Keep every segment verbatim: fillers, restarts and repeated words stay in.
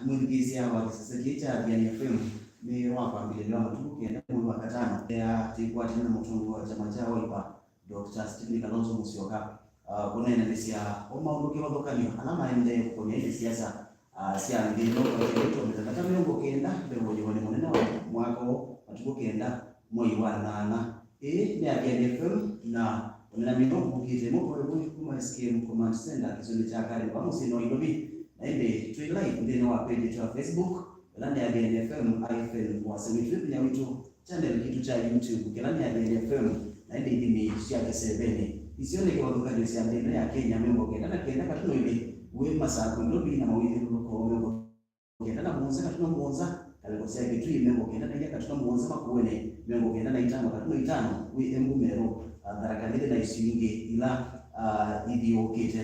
Mwĩthukĩĩsya wa kĩsese kĩĩ kya Athiani F M, nĩ wa kwambĩlĩlya wa matukũ kenda mwei wa katano, ya tĩkwatana na mũtongoi wa kyama kya Wiper, Doctor Stephen Kalonzo Musyoka, ah, kũneenanĩsya o maũndũ kĩvathũkany'o ala maendee kũkonya ĩndĩ siasa, ah, sya nthĩ ĩno kwa ĩtũmĩte mĩtandao mĩongo kenda mbee wa ũnyuvani mũnene wa mwaka ũũ, matukũ kenda mwei wa nyanya. Ĩĩ nĩ Athiani F M, na ũneenany'o ũkĩte ĩmwe kwa ĩmwe kuma S K M Command Center kĩsionĩ kya Karen va mũsyĩ wa Nairobi. Na ĩndĩ twĩ live nthĩnĩ wa page yetu ya Facebook, ĩla nĩ Athiani F M hyphen Wasya Witũ, vinya witũ, channel kitũ kya YouTube, kĩla nĩ Athiani F M, na ĩndĩ ithimi sya kĩsevenĩ. Isio nĩ kĩvathũkany'o sya nthĩ ĩno ya Kenya, mĩongo kenda na kenda katuno ilĩ wĩ Masakũ, Nairobi na mawĩthyũlũlũko, mĩongo kenda na mũonza katuno mũonza ngalĩko sya Kitui, mĩongo kenda na inya katuno mũonza Makueni, mĩongo kenda na itano katuno itano wĩ Embu, Meru, ah, Tharaka Nithi na isio ingĩ ila, ah, ithyũũkĩte.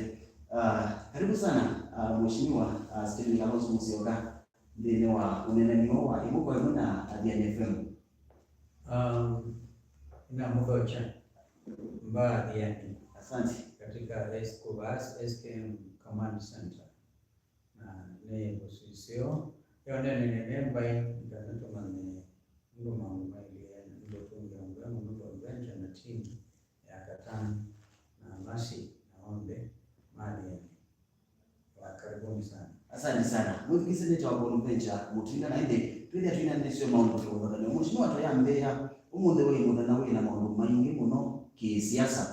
Ah, karibu sana, ah, Mheshimiwa, ah, Stephen Kalonzo Musyoka nthĩnĩ wa ũneenany'o wa ĩmwe kwa ĩmwe na Athiani F M. Um, namũthokya mbaa Athiani. Asante. Katika S K M Command Center. Na nĩ ĩvuso iseo. Yo nene nene mbai, nĩ kana tũmanye ũndũ maũndũ mailĩe, na nĩ tũngĩa mbee mũno convention na team ya Katani na Mercy na onthe ma Athiani. Wa, karibuni sana. Asante sana. Mwĩthukĩĩsya nĩ Tawakoni Venture Mũtinda, na ĩndĩ twĩthĩa twĩnanĩsyo maũndũ tũkũvathany'a. Mheshimiwa, tũyambĩĩa, ũmũnthĩ wĩ mũthenya wĩ na maũndũ maingĩ mũno kĩsiasa.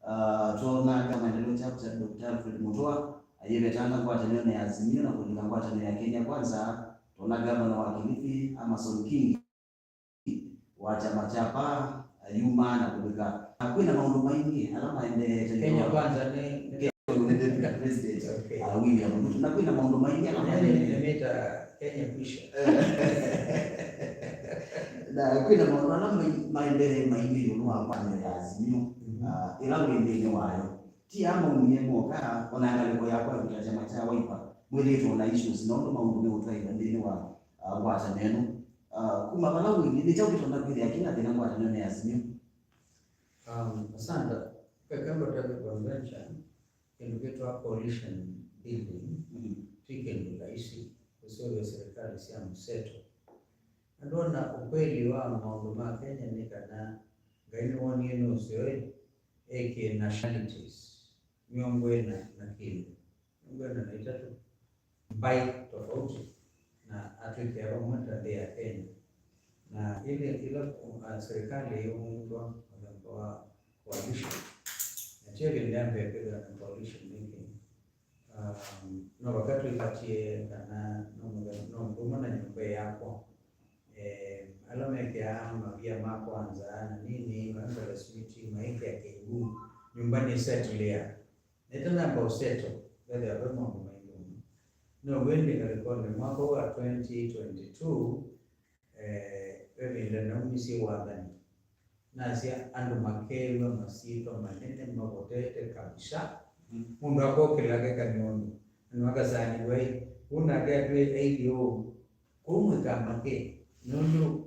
Ah, twonaa kya maendeleo kya, kya Doctor Alfred Mutua, ayĩvetanga ngwatanĩo ya Azimio na kũlika ngwatanĩo ya Kenya Kwanza, twona gavana wa Kilifi, Amason Kingi, wa kyama kya PAA, ayuma na kũlika. Na kwĩna maũndũ maingĩ ala maendeete. Kenya Kwanza nĩ, nĩ Kenya nĩ Deputy President, okay, ah, William Ruto. Na kwĩna maũndũ maingĩ ala maendeete. Nĩ, nĩmĩta Kenya kwisha. Na kwĩna maũndũ ala mai-, maendeee maingĩ ĩũlũ wa ngwatanĩo ya Azimio, mhm, ah, ĩla wĩ nthĩnĩ wayo. Ti aa maumie moka, ona ngalĩko yakwa ĩvuta kyama kya Wiper, mwĩthĩĩtwe na issues, na ũndũ maũndũ meũtwaĩĩka nthĩnĩ wa, ah, ngwatanĩo ĩno. Ah, kuma vala ũilyĩ, nĩ kyaũ kĩtonya kwĩthĩa kĩna thĩna ngwatanĩonĩ ya Azimio? Um, asante. Kakamba Table Convention, kĩndũ kĩtwa coalition building, mhm, ti kĩndũ laisi, kũseũvya serikali sya mseto. Na ndwona ũkweli wa maũndũ ma Kenya nĩ kana Ngai nĩwonie nũseo ĩ, eke nationalities mĩongo ĩna na kĩndũ, mĩongo ĩna na itatũ mbaĩ tofauti, na atwĩkĩa vamwe ta nthĩ ya Kenya. Na ĩla, ĩla, uh, serikali ĩũngwa mũthemba wa coalition, na kyo ĩvinda ya mbee kwĩthĩwa na coalition ĩngĩ. Um, no vaka twĩkatie kana no mũthenya, no ũndũ ũmwe na nyũmba yakwa. Eh, ala mekĩaa mavia ma kwanza na nini, maembela simiti, maĩkĩa kĩw'ũ, nyũmba nĩ settle ya. Na ĩtanamba ũseto, vethĩwa ve maũndũ maingĩ mũno. No ĩndĩ ngalĩkonĩ mwaka wa twenty twenty-two, eh, ve ĩvinda naumisye wathani, nasya andũ makeew'a masyĩtwa manene mavotete kabisa. Mm. Mũndũ akokĩla akeka nĩ ũndũ, andũ makasanĩw'a ĩ, ũũ nake atw'e ailyĩ ũũ. Kwoou mwĩkaa makĩ, nũndũ,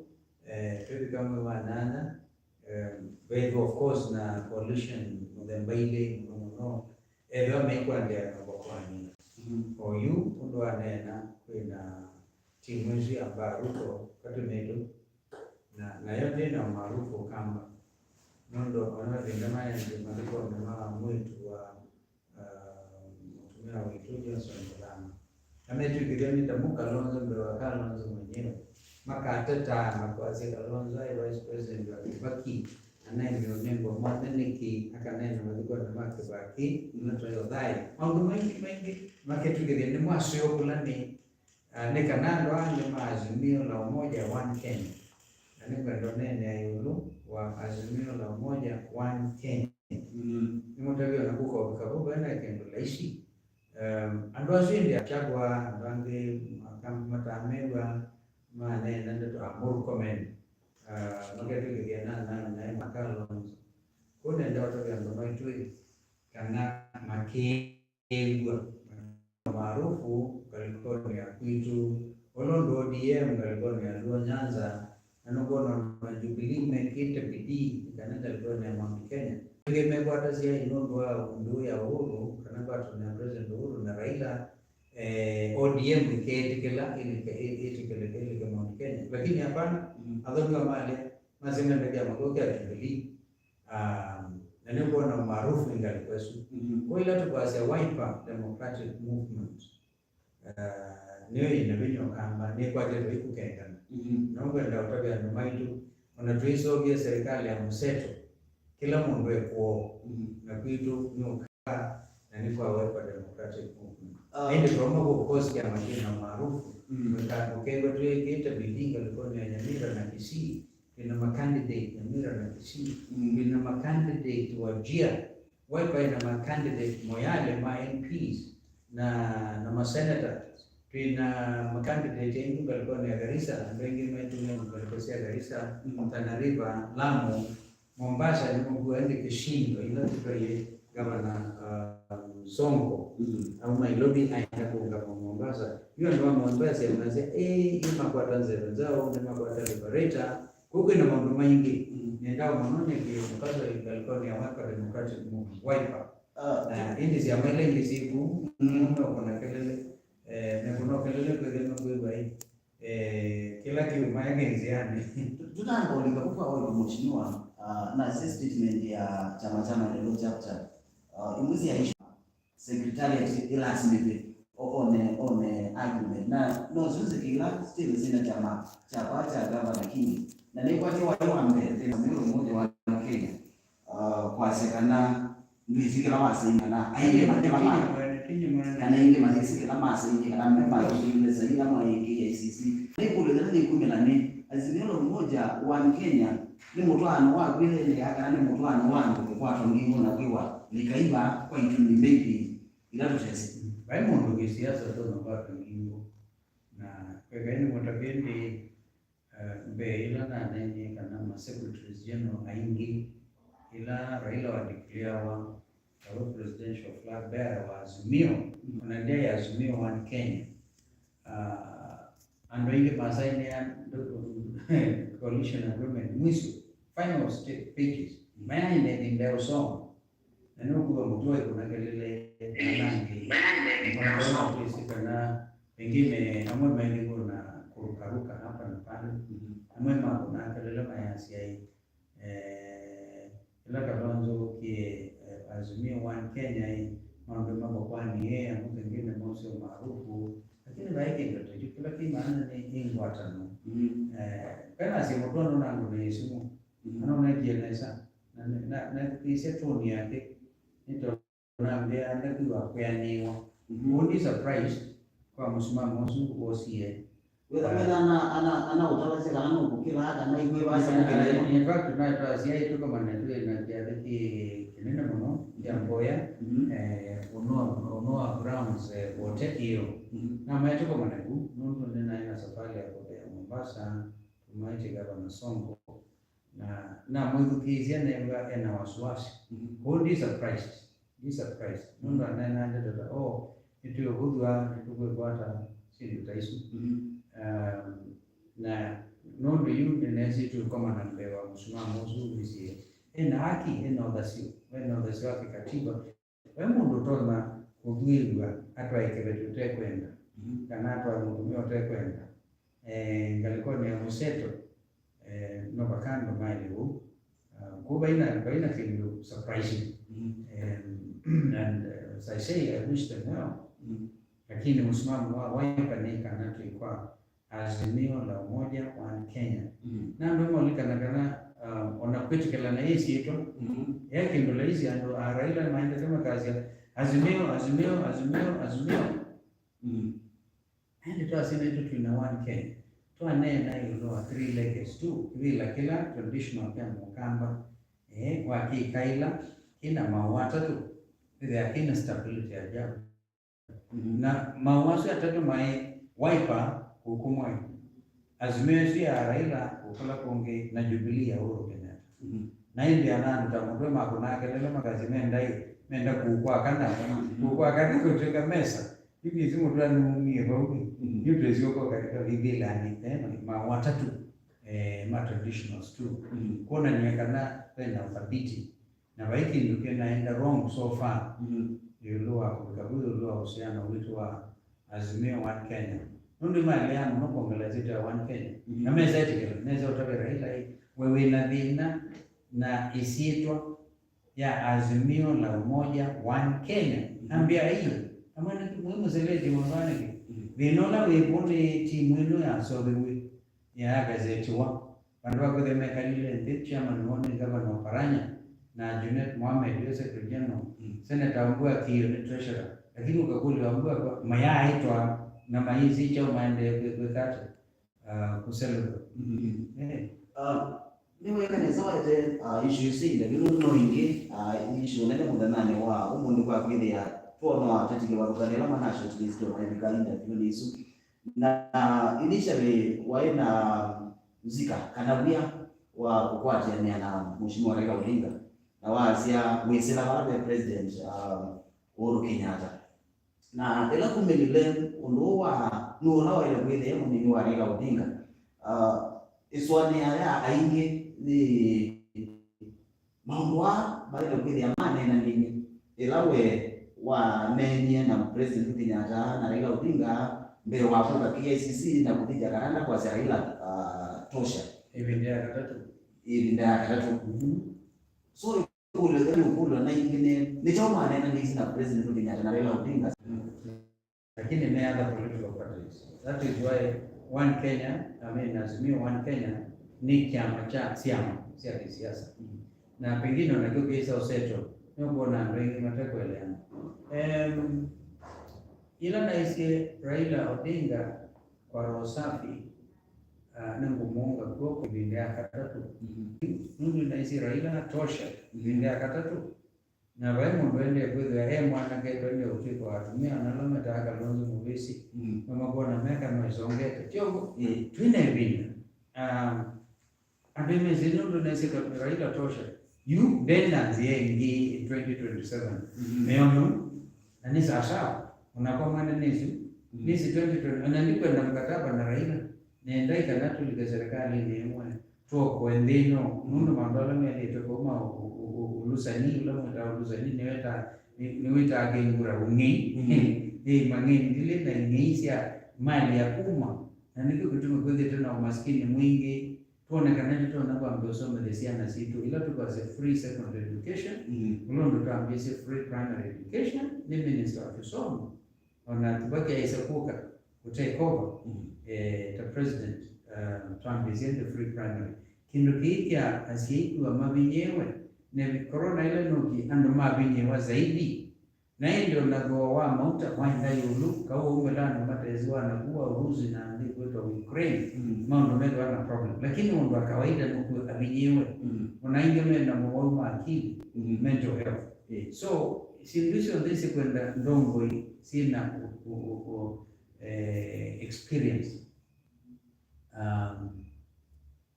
eh, twĩvika mwei wa nyanya, eh, vethĩwa of course na coalition mũthemba ilĩ mũno mũno, ethĩwa mekwendea na ũvakwani. Mhm. Oyu ũndũ waneena, kwĩna timu ĩsu ya Mbaa Ruto katĩ metũ, na, nayo ndĩ na ũmaarufu Ũkamba, nũndũ ona ĩvinda maendie mathikoni ma mwĩĩtu wa, ah, mũtumĩa witũ Johnson Mũthama, na metw'ĩkĩthya nĩ ta mu Kalonzo mbee wa Kalonzo mwenyewe, makatetaa na kwasya Kalonzo aĩ vice president wa Kibaki, na naĩmĩwe nengwa mwanya nĩkĩ akaneena mathikoni ma Kibaki, ndeto ya thayũ, maũndũ maingĩ maingĩ maketw'ĩkĩthya nĩmwaseo kũla nĩ Ah, nĩ kana andũ aa nĩ ma Azimio la Umoja One Kenya. Na nĩkwenda ũneenea ĩũlũ wa Azimio la Umoja One Kenya. Mm. Nĩmũtavya ona kũkovika vau vena kĩndũ laisi. Em, andũ asu ĩndĩ akyakwa, andũ angĩ maka-, matamew'a, maneena ndeto a Murkomen. Ah, maketw'ĩkĩthya na, na, na, na Kalonzo. Kũu nenda ũtavya andũ maitũ ĩ, kana makĩ ĩw'a maarufu ngalĩkonĩ ya kwitũ, ũla ũndũ O D M ngalĩkonĩ ya Luo Nyanza, na nũkwona ona Jubilee mekĩte bidii nĩ kana ngalĩkonĩ ya Mount Kenya. Angĩ mekwatasya ĩ nũndũ wa ũndũ ya Uhuru, kana ngwatanĩo ya President Uhuru na Raila, eh, O D M ĩkeetĩkĩla ĩlike, ĩ-, ĩtĩkĩlĩke ĩlike Mount Kenya. Lakini hapana, mm, athũnĩwa malya, maseng'endekia mathũkĩa Jubilee. Um, na nĩkwona umaarufu ĩngalĩko ĩsu. Mm-hmm. Kwa ila tũkwasya Wiper Democratic Movement, uh, nĩyo yĩna vinya ũkamba, nĩkwatĩtwe ĩkũkengana. Mm-hmm. No ngwenda ũtavya andũ maitũ, ona twĩseũvye serikali ya mseto, kĩla mũndũ e kwoo, mm-hmm, na kwitũ nĩ ũka na nĩ kwa Wiper Democratic Movement. Ah. Ĩndĩ twauma kũ, of course, kyama kĩna maarufu. Mm. Ndũka-, ndũkew'a twĩkĩte bidii ngalĩkonĩ ya Nyamira na Kisii, twĩna ma candidate Nyamira na Kisii, mm, twĩna ma candidate Wajir, Wiper ĩna ma candidate Moyale, ma M Ps, na, na ma senators, twĩna ma candidate aingĩ ngalĩkonĩ ya Garissa, andũ aingĩ maitũmĩa ngalĩko sya Garissa, mm, Tana River, Lamu, Mombasa nĩmũkua ĩndĩ kĩsindo ila tũtwaie Gavana, uh, Sonko, mm, auma Nairobi aenda kũũngama Mombasa. Yu andũ ma Mombasa masya, "Ĩĩ, yu makwata nzeve nzaũ, nĩmakwata Liberator." Kũu kwĩna maũndũ maingĩ. Mm. Nendaa mũno nĩkĩe mũkaso ngalĩkonĩ ya Wiper Democratic Movement, Wiper. Ah, na ĩndĩ syama ila ingĩ syĩ kũu, mm, nũkũna kelele, eh, mekũna kelele kwĩthĩwa kwĩw'a ĩ. Eh, kĩla kĩumae kĩ nzĩanĩ. Tũtanakũlika kũkwa oyo mheshimiwa, ah, na sĩ statement ya Chama cha Maendeleo chapter, ah, imwe sya issue secretariat ĩlasimĩthwe o-, one, one argument. Na no syũnze kĩla still sina chama chakwa cha gavana kingi. Na nĩkwatĩ waĩ wa mbee, thĩna mũndũ mmoja wa Kenya. Ah, kwasya kana ndwĩsĩ kĩla wasaini, kana aingĩ matema ma-, kana aingĩ mayĩsĩ kĩla masaini, kana me mathũkĩile saini ila mwaĩkĩie I C C. Nĩkũlyo yĩla nĩkumĩla nĩ Azimio la Umoja One Kenya nĩ mũtwaano wa kwĩlea kana nĩ mũtwaano wa andũ kũkwatwa ngingo na kwĩwa lĩkaiva kwa itumi maybe ila tũtesĩ? Vai mũndũ kĩsiasa tũnakwatwa ngingo na kwekai nĩ mũtavye ndĩ Eh, mbee ĩla naneenie kana ma secretaries general aingĩ, ĩla Raila wa declarewa ta we presidential flag bearer wa Azimio, mm, ona ndyaĩ Azimio One Kenya, ah, andũ aingĩ masainĩa coalition agreement mwisho, final sta-, pages, mayaĩ na ĩvinda ya ũsoma. Na nũkwĩw'a mũtwe ũikũna kelele, na nangĩ, nĩtwĩsĩ kana pengine amwe maĩlĩwe na kũrukaruka hapa na pale, amwe makũna kelele mayasya ĩ, eh, ĩla Kalonzo ũkie, eh, Azimio One Kenya ĩ, maũndũ mavakwanie, amwe pengine mausio maarufu, lakini vai kĩndũ ta kĩu, kĩla kĩ maana nĩ, nĩ ngwatano. Mm. Eh, kana asya mũtwe nũnangũnĩe simu, mm, kana ũnekie nesa. Na, na, na, nĩthukĩĩsye tone yake, nĩtondũ nambĩa ndakwĩwa kwĩanĩwa. Mhm. Ũu ndi surprised kwa mũsimamo ũsu wosie. Wĩtha, ah, wĩtha ana, ana, ana ũtavasya kana nũkũkĩla kana ikwĩvasya na kana, in fact, naĩ twasyaĩ tũkomane twĩ na kĩathĩ kĩ kĩnene mũno kya mboya, mhm, eh, ũnoa, ũnoa grounds, eh, wote ĩyo. Mhm. Namae tũkomane ku, nũndũ nĩnaĩ na safari ya kũthea Mombasa, tũmaĩtye Gavana Sonko. Na namwĩthukĩĩsya new'a e na wasiwasi. Mhm. Kwoou ndi surprised. Ndi surprised. Nũndũ aneenaa ndeto ta, "Oh, nĩtwĩũvũthw'a, nĩtũkwĩkwata," syĩndũ ta isu. Mhm. Um, na nũndũ yu nĩneesĩ tũkomana mbee wa mũsimamo ũsu wĩsie. E na haki, e na ũthasyo, e na ũthasyo wa kĩkatiba. Vai mũndũ ũtonya kũthuĩlw'a atwae kĩveti ũtekwenda, mhm, kana atwae mũtumĩa ũtekwenda, eh, ngalĩkonĩ ya mũseto, eh, no vaka andũ maĩle ũu. Ah, kũu vaina, vaina kĩndũ surprising. Mhm. Eh, and, eh, as I say, I wish them well. Mhm. Lakini mũsimamo wa Wiper nĩ kana twĩ kwa Azimio la Umoja One Kenya. Mm. Na andũ maũlikana kana, um, ona kwĩtĩkĩlana ĩ syĩtwa, mm-hmm, ya kĩndũ laisi andũ a Raila maendete makasya, "Azimio, Azimio, Azimio, Azimio." Mm. Ĩndĩ twasya naitũ twĩna One Kenya. Twaneena ĩũlũ wa three legged stool, kĩvĩla kĩla traditional kya Mũkamba, eh, wa kĩkaĩla, kĩna maũũ atatũ, ĩthĩa kĩna stability ajabu. Mhm. Na maũũ asu atatũ maĩ Wiper kũkũ Moi, Azimio ĩsu ya Raila kũkũla kũngĩ, na Jubilee ya Uhuru Kenyatta. Mhm. Na ĩndĩ ana andũ ta mũtwe makũnaa kelele makasya menda ĩ, menda kũũ kwa kana, mhm, kũũ kwa kana kũtw'ĩka mesa. Yu kĩsi mũtwe anumie vau, mhm, yu twĩsyoka katika vĩvĩlanĩ, eh, ma-, maũũ atatũ, eh, ma traditional stool. Mhm. Kwonany'a kana vena ũthabiti. Na vai kĩndũ kĩnaenda wrong so far, mm, ĩũlũ wa kũvika vu ĩũlũ wa ũsiano witũ wa, Azimio One Kenya. Nũndũ nĩmaleaa mũno kwongela ĩsyĩtwa ya One Kenya. Mhm. Na mesetĩkĩla, mesa ũtavya Raila, "Ĩ, we wĩna thĩna na ĩsyĩtwa ya Azimio la Umoja One Kenya." Mhm. Ambĩa, "Ĩ, amwe nĩ mwĩ mũsevetye maũndũ aa nĩkĩ? Mhm. Thĩna ũla wĩvo nĩ timu ĩno yaseũvĩw'e, yaagazetiwa." Vandũ va kwĩthĩa mekalile nthĩ, chairman woo nĩ Governor Oparanya, na Junet Mohamed, we Secretary General, mm, Senator Wambua Kiyo nĩ Treasurer. Lakini ũkakũlya Wambua kwa, mayaaĩtwa na mayĩsĩ kyaũ maendee kwĩ-, kwĩka ata, ah, kũselũka. Mm-hmm. Eh. Ah, nĩweka nesa waete, ah, issue isu ila, ĩno no ingĩ, ah, issue nene mũthenyanĩ wa ũmũnthĩ kwa kwĩthĩa twona ateti kĩvathũkany'o ĩla mana shortlist maivika interview nĩ isu. Na initially waĩ na nzika kana wia wa kũkwatĩanĩa na Mheshimiwa Raila Odinga, na wasya wĩsĩla vala ve President, uh, Uhuru Kenyatta. Na ĩla kumĩlile ũndũ ũũ wa nũũ ũla waĩle kwĩthĩa mũnini wa Raila Odinga, uh, ĩsũanĩa ya aingĩ nĩ maũndũ aa maĩle kwĩthĩa maneenanĩw'e ĩla we waneenie na President Uhuru Kenyatta na Raila Odinga mbee wa kũka K I C C na kũthi Jakaranda kwasya Raila, ah, tosha. Ĩvinda ya katatũ. Ĩvinda ya katatũ. Mhm. So, ĩkũlyo ĩla nĩũkũlw'a na ingĩ nĩ, nĩ kyaũ mwaneenanĩisye na President Uhuru Kenyatta na Raila Odinga? Mm. Lakini me other political parties. That is why One Kenya, I mean, Azimio One Kenya nĩ kyama kya syama sya kĩsiasa. Mm. Na pengine onakyo kĩsa ũseto, nĩũkwona andũ aingĩ matekweleana. Em, yĩla naisye Raila Odinga kwa roho safi, ah, nĩngũmũunga kw'oko ĩvinda ya katatũ. Mhm. Nũndũ naisye Raila tosha ĩvinda ya katatũ. Na vai mũndũ endee kwĩthĩwa e mwanake, twaendee ũtw'ĩka wa atumĩa, ona ala metaa Kalonzo Musyoka, mm, na makwona meka mesongete. Tyo, ĩĩ, twĩ na ĩvinda. Um, andũ mesĩ nũndũ nesĩ Raila tosha. Yu ndenda nzĩa ĩngĩ in twenty twenty-seven. Mm-hmm. Nĩono, na nĩ sawasawa. Onakwa mwene nĩsu. Mm. Nĩsĩ twenty twenty, ona ndikwenda mkataba na Raila. Nendai kana tũlike serikalĩnĩ ĩmwe. Twokoe nthĩ ĩno, nũndũ maũndũ ala methĩĩtwe kũu ma ũ-, ũ-, ũ-, ũlusani, ũla mwĩtaa ũlusani, nĩwĩtaa, nĩ-, nĩwĩtaa kĩngura ũng'ei. Mhm. Ĩ, mang'ei ndilĩ na ing'ei sya mali ya kuma. Na nĩkyo kĩtumi kwĩthĩĩtwe na ũmasikini mwingĩ. Twone kana nĩtwona kwambĩa ũsomethya syana sitũ, ila tũkwasya free secondary education, mhm, ũla ũndũ twambĩĩsye free primary education, nĩ minister wa kĩsomo. Ona Kibaki aisye kũka kũ take over, mm, eh, ta president, uh, twambĩĩsye the free primary. Kĩndũ kĩĩ kya asyai kwĩwa mavinyĩĩwe, na vi-, corona ĩla ĩnũkie, andũ mavinyĩĩwa zaidi. Na ĩndĩ ona thooa wa mauta waenda ĩũlũ, kau waumĩla andũ matesĩwa naku wa Urusi na nthĩ kwĩtwa Ukraine, mm, maũndũ methĩwa na problem. Lakini mũndũ wa kawaida nũkwĩwa avinyĩĩwe. Mm. Ona aingĩ me na mowau ma akili, mm, mental health. Eh. So, syĩndũ syonthe sikwenda ndongoi syĩna ũ-, ũ-, ũ-, ũ-, eh, experience. Um,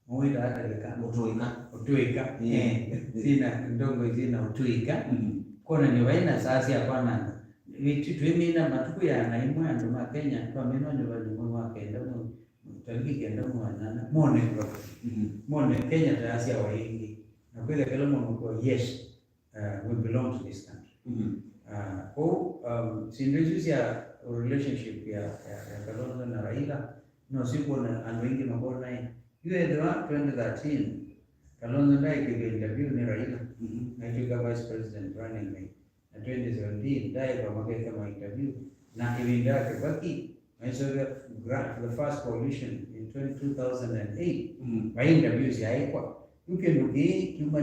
mawĩta ata wĩka? Ũtũĩka. Ũtũĩka. Yeah. Eh, syĩna ndongoi syĩna ũtũĩka. Mm. Kwonany'a vai na saa sya kwananga. Twĩmina matukũ ya na ĩmwe andũ ma Kenya, twamina nyuva nyuva wa kenda mwe, tariki kenda mwe wa nyanya, mone kwa. Mm. Mone Kenya ta yasyawa ĩngĩ. Na kwĩtha kĩla mũndũ kwa, yes. Uh, we belong to this country. Mm-hmm. Uh, kwoou, um, syĩndũ isu sya relationship ya, ya, ya Kalonzo na Raila, no sikwona andũ aingĩ makona ĩ. Yu ethĩwa twenty thirteen, Kalonzo ndaĩkĩthw'a interview nĩ Raila, mm-hmm, aitw'ĩka vice president running mate. Na twenty seventeen, ndaĩkwa makeka ma interview. Na ĩvinda ya Kibaki, maisovya gra-, the first coalition in twenty, two thousand and eight, mm, vai interview syaĩkwa. Yu kĩndũ kĩĩ kyuma